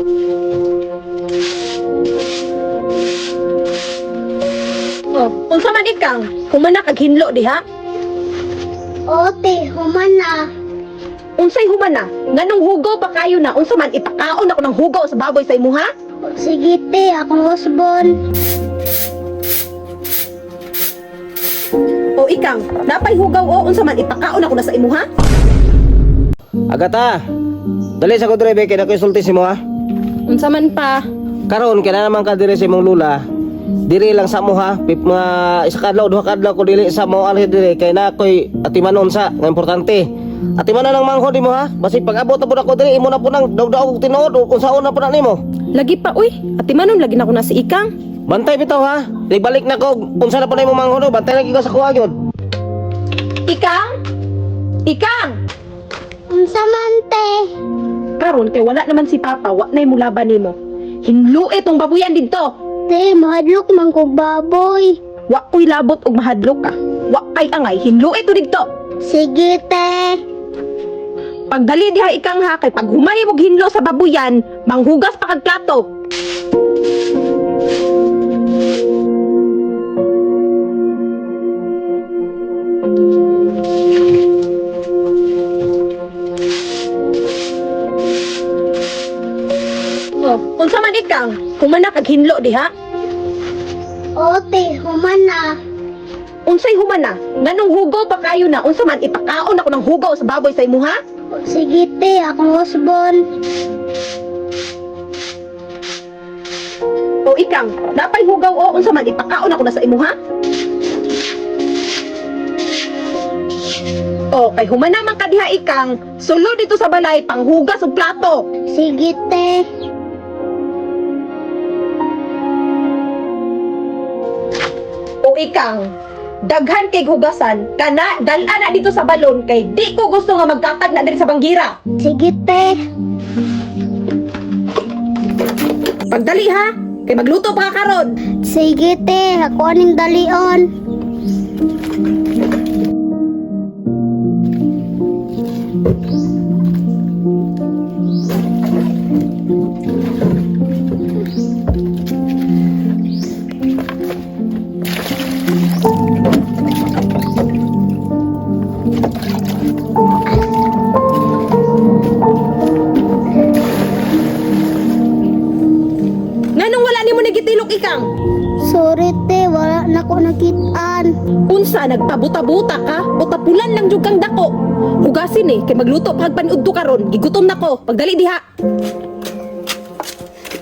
Oh, unsa man ikang? Human na kag hinlo diha? Ote, human na. Unsay human na? Nganong hugaw pa kayo na? Unsa man ipakaon ako ng hugaw sa baboy sa imuha? Sige te, akong usbon. O ikang, napay hugaw o unsa man ipakaon ako na sa imuha? Agata, dali sa ko dire kay na ko isulti si mo ha. Unsa man pa? Karon kay na naman ka dire sa imong lula. Dire lang sa mo ha, pip mga isa ka adlaw duha ka adlaw ko dili sa mo alhi dire kay na ako'y atimanon sa nga importante. Atimanon ang manghod nimo ha. Basig pag abot na pud ako dire imo na pud nang daw-daw og tinuod o kung saon na pud na nimo. Lagi pa uy, atimanon lagi na ko na si ikang. Bantay bitaw ha. Balik na ko unsa na pud na imong manghod o, bantay lagi ka sa kuha gyud. Ikang? Ikang! Unsa man te? Karon kay wala naman si Papa, wa na'y mulaban nimo. Hinlo itong babuyan didto. Te, mahadlok man kog baboy. Wa ko'y labot og mahadlok ka. Wa kay angay, hinlo ito didto. Sige te. Pagdali diha ikang ha, kay pag humay og hinlo sa babuyan, manghugas pa kag plato. Oh, unsa man ikang, human na kag hinlo diha? Ote, human na. Unsay human na? Nganong hugaw pa kayo na? Unsa man ipakaon ako ng hugaw sa baboy sa imuha? Sige te, akong usbon. O ikang, napay hugaw o unsa man ipakaon ako na sa imuha? O kay human naman ka diha ikang, sulod dito sa balay panghugas og plato. Sige te. O ikang, daghan kay hugasan, kana dal-an na dito sa balon kay di ko gusto nga magkatag na diri sa banggira. Sige te. Pagdali ha, kay magluto pa ka karon. Sige te, ako aning dalion. Nganong wala nimo nagitilok ikang? Sorry te, wala na ko nakitaan. Unsa nagpabuta-buta ka o tapulan lang jud kang dako. Hugasin eh kay magluto pa kag paniudto karon, gigutom na ko. Pagdali diha.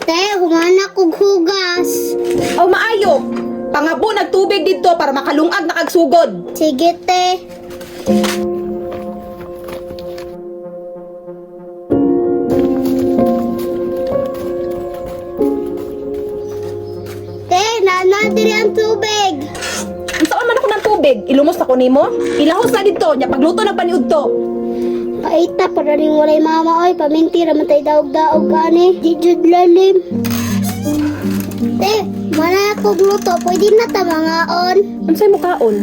Te, humana kog hugas. Aw maayo. Pangabo nagtubig didto para makalungag na kag sugod. Sige te. Te, nana diri ang tubig. Unsaon man ako ng tubig, ilumos ako nimo. Ilahos na didto nya pagluto ng paniudto. Paita para ning walay mama oy, paminti ra man tay daog-daog ani. Di jud lalim. Te, mana kog luto, pwede na ta mangaon. Unsay mukaon?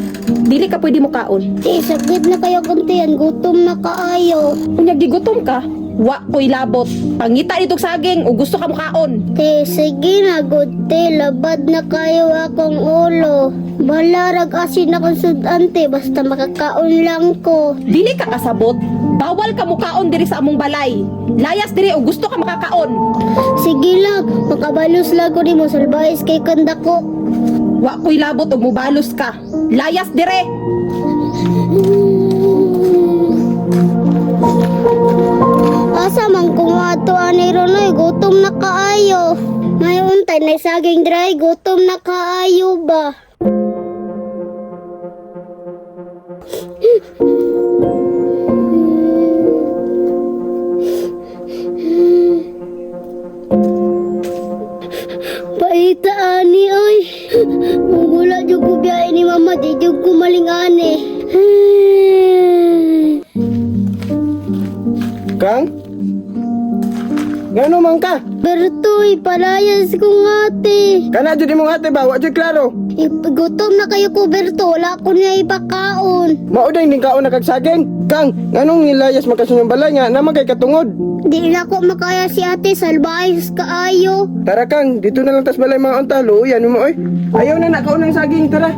Dili ka pwede mukaon. Te, saglit na kayo kuntian, gutom na kaayo. Unya gigutom ka, wa ko'y labot. Pangita ditog saging o gusto ka mukaon. Te, sige na good te, labad na kayo akong ulo. Balarag asin akong sudan te, basta makakaon lang ko. Dili ka kasabot. Bawal ka mukaon diri sa among balay. Layas diri o gusto ka makakaon. Sige lang, makabalos lang ko nimo, salbayes kay kanda ko. Wa ko'y labot og mubalos ka. Layas dire. Asa man kung ato ani ronoy, gutom na kaayo. May untay na saging dry, gutom na kaayo ba? Paita ani oy. Mugula jud ko biyahe ni mama, di jud ko maling ani. Kang? Ngano man ka? Bertoy, palayas kong ate. Kana jud imong ate ba, wa jud klaro. Gutom na kayo ko, Berto. Wala ko niya ipakaon. Mao day ning kaon na kag saging. Kang, nganong nilayas man ka sa inyong balay nga naman kay katungod? Di na ko makaya si ate, salbahe kaayo. Tara, Kang, dito na lang tas balay mga unta, luoyan mo oy. Ayaw na na kaon ng saging, tara.